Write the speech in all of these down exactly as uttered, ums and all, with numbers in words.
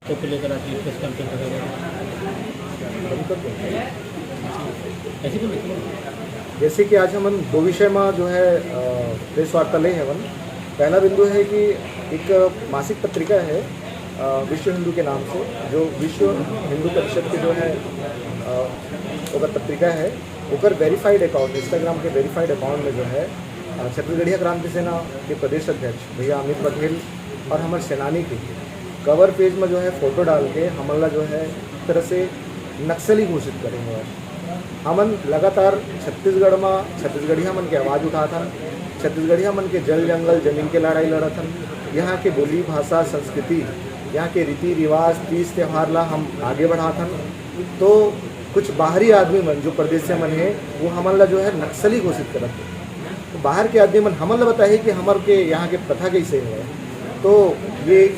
को लेकर आज ये प्रेस कॉन्फ्रेंस रखा गया। ऐसे बोलो, ऐसे बोलो। जैसे कि आज हमन दो विषय में जो है, अ, प्रेस वार्ता ले हवन। पहला बिंदु है कि एक मासिक पत्रिका है, अ, विश्व हिंदू के नाम से, जो विश्व हिंदू परिषद के जो है, अ, ओकर पत्रिका है, ओकर वेरीफाइड अकाउंट, Instagram के वेरीफाइड अकाउंट में जो है, अ, छत्तीसगढ़िया क्रांति सेना के प्रदेश अध्यक्ष भैया अमित बघेल और हमर सेनानी के कवर पेज में जो है फोटो डाल के हमन ला जो है एक तरह से नक्सली घोषित करे हुए हैं। हमन लगातार छत्तीसगढ़ में छत्तीसगढ़िया मन के आवाज़ उठात हन, छत्तीसगढ़िया मन के जल जंगल जमीन के लड़ाई लड़त हन। यहाँ के बोली भाषा संस्कृति, यहाँ के रीति रिवाज तीज त्यौहार ला हम आगे बढ़ात हन। तो कुछ बाहरी आदमी मन जो परदेसिया मन है, वो हमन ला जो है नक्सली घोषित करत है। तो बाहर के आदमी मन हमन ला बताही कि हमर के यहाँ के प्रथा कैसे है। तो ये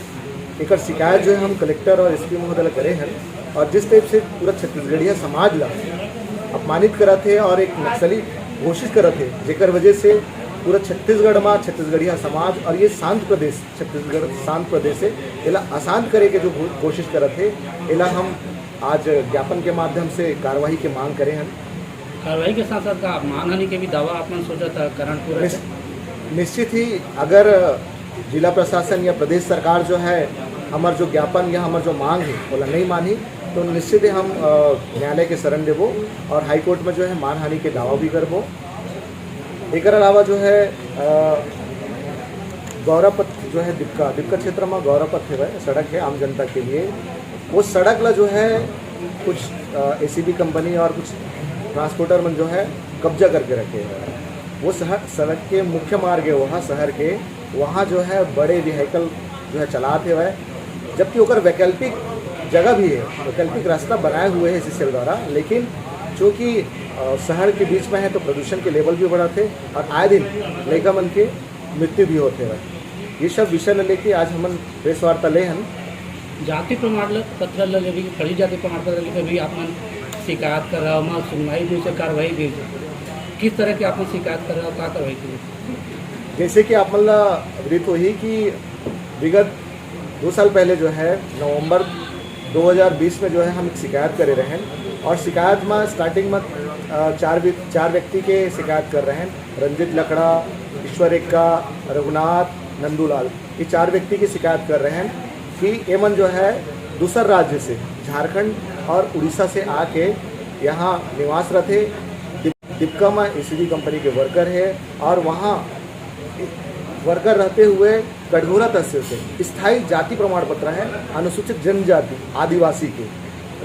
एकर शिकायत जो है हम कलेक्टर और एसपी महोदय ला करे हैं। और जिस टाइप से पूरा छत्तीसगढ़िया समाज ला अपमानित करत है और एक नक्सली घोषित करत है, जेकर वजह से पूरा छत्तीसगढ़ में छत्तीसगढ़िया समाज और ये शांत प्रदेश, छत्तीसगढ़ शांत प्रदेश है, एला अशांत करे के जो घो-, कोशिश करत है, एला हम आज ज्ञापन के माध्यम से कार्रवाई के मांग करे हैं। कार्रवाई के साथ साथ का मानहानि के भी दावा आप मन सोचत है करण पूरा निश्च-, निश्चित ही अगर जिला प्रशासन या प्रदेश सरकार जो है हमर जो ज्ञापन या हमर जो मांग है ओला नहीं मानी, तो निश्चित ही हम, अ, न्यायालय के शरण देबो और हाई कोर्ट में जो है मानहानि के दावा भी करबो। एकर अलावा जो है, अ, गौरा पथ जो है दीपका, दीपका क्षेत्र में गौरा पथ है, सड़क है आम जनता के लिए, वो सड़क ला जो है कुछ, अ, एसीबी कंपनी और कुछ ट्रांसपोर्टर मन जो है कब्जा करके रखे हैं। वो शहर, सड़क के मुख्य मार्ग है वहाँ शहर के, वहाँ जो है बड़े व्हीकल जो है चलात हेवय, जबकि ओकर वैकल्पिक जगह भी है, वैकल्पिक रास्ता बनाए हुए हैं सीसीएल द्वारा, लेकिन चूँकि, अ, शहर के बीच में है तो प्रदूषण के लेवल भी बढ़त है और आए दिन लइका मन के मृत्यु भी होत हेवय। ये सब विषय ल लेके आज हमन प्रेस वार्ता ले हन। जाति प्रमाण ल-, पत्र ल लेके, फर्जी जाति प्रमाण पत्र लेके भी आप मन शिकायत कर रहा हो, वहाँ सुनवाई भी से कार्रवाई भी से। किस तरह की आप मन शिकायत कर रहा हो, क्या कार्रवाई की? जैसे कि आप मन ला अवगत होही कि विगत दो साल पहले जो है नवंबर दो हज़ार बीस में जो है हम एक शिकायत करे रहेन और शिकायत में स्टार्टिंग में, अ, चार व्य-, चार व्यक्ति के शिकायत कर रहेन, रंजित लकड़ा, ईश्वर एक्का, रघुनाथ, नंदूलाल, ये चार व्यक्ति की शिकायत कर रहेन कि एमन जो है दूसर राज्य से, झारखंड और उड़ीसा से आके यहाँ निवास रथे। दीप-, दीपका में एसीबी कंपनी के वर्कर है और वहाँ वर्कर रहते हुए कटघोरा तहसील से स्थायी जाति प्रमाण पत्र है अनुसूचित जनजाति आदिवासी के।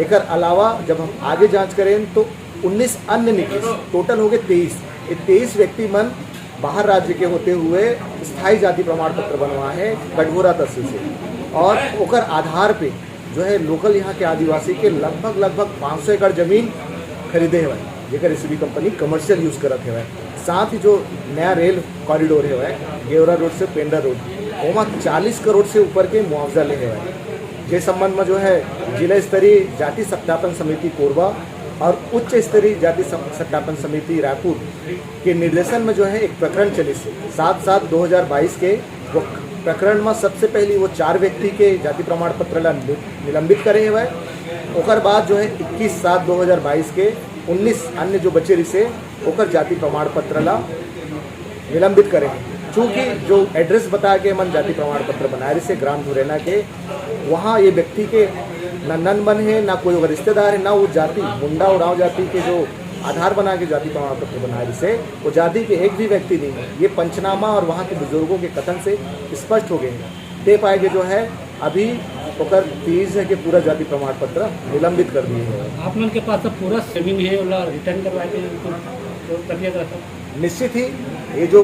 एकर अलावा जब हम आगे जांच करें तो उन्नीस अन्य निकलिस, टोटल हो गए तेईस। ये तेईस व्यक्ति मन बाहर राज्य के होते हुए स्थायी जाति प्रमाण पत्र बनवा है कटघोरा तहसील से और ओकर आधार पे जो है लोकल यहाँ के आदिवासी के लगभग, लगभग पाँच सौ एकड़ जमीन खरीदे हेवय, जेकर एसीबी कंपनी कमर्शियल यूज़ करत हेवय। साथ ही जो नया रेल कॉरिडोर हेवय गेवरा रोड से पेंड्रा रोड, ओमा चालीस करोड़ से ऊपर के मुआवजा ले हेवय। जे संबंध में जो है जिला स्तरीय जाति सत्यापन समिति कोरबा और उच्च स्तरीय जाति सम-, सत्यापन समिति रायपुर के निर्देशन में जो है एक प्रकरण चलिस, सात सात दो हज़ार बाईस के। वो प्रकरण में सबसे पहली वो चार व्यक्ति के जाति प्रमाण पत्र ला नि-, निलंबित करे हेवय। ओकर बाद जो है इक्कीस सात दो हज़ार बाईस के उन्नीस अन्य जो बचे रिसे ओकर जाति प्रमाण पत्र ला निलंबित करे। चूँकि जो एड्रेस बता के मन जाति प्रमाण पत्र बनाए रिसे ग्राम धुरेना के, वहाँ ये व्यक्ति के ना नन मन है, ना कोई ओकर रिश्तेदार है, ना वो जाति मुंडा उरांव जाति के जो आधार बना के जाति प्रमाण पत्र बनाए रिसे, वो जाति के एक भी व्यक्ति नहीं है। ये पंचनामा और वहाँ के बुजुर्गों के कथन से स्पष्ट हो गए हैं। ते पाए के जो है अभी ओकर तीज है कि पूरा जाति प्रमाण पत्र निलंबित कर दिए हैं। आप मन के पास अब पूरा जमीन है, ओला रिटर्न करवाए के कुछ प्रक्रिया करा सर? निश्चित ही ये जो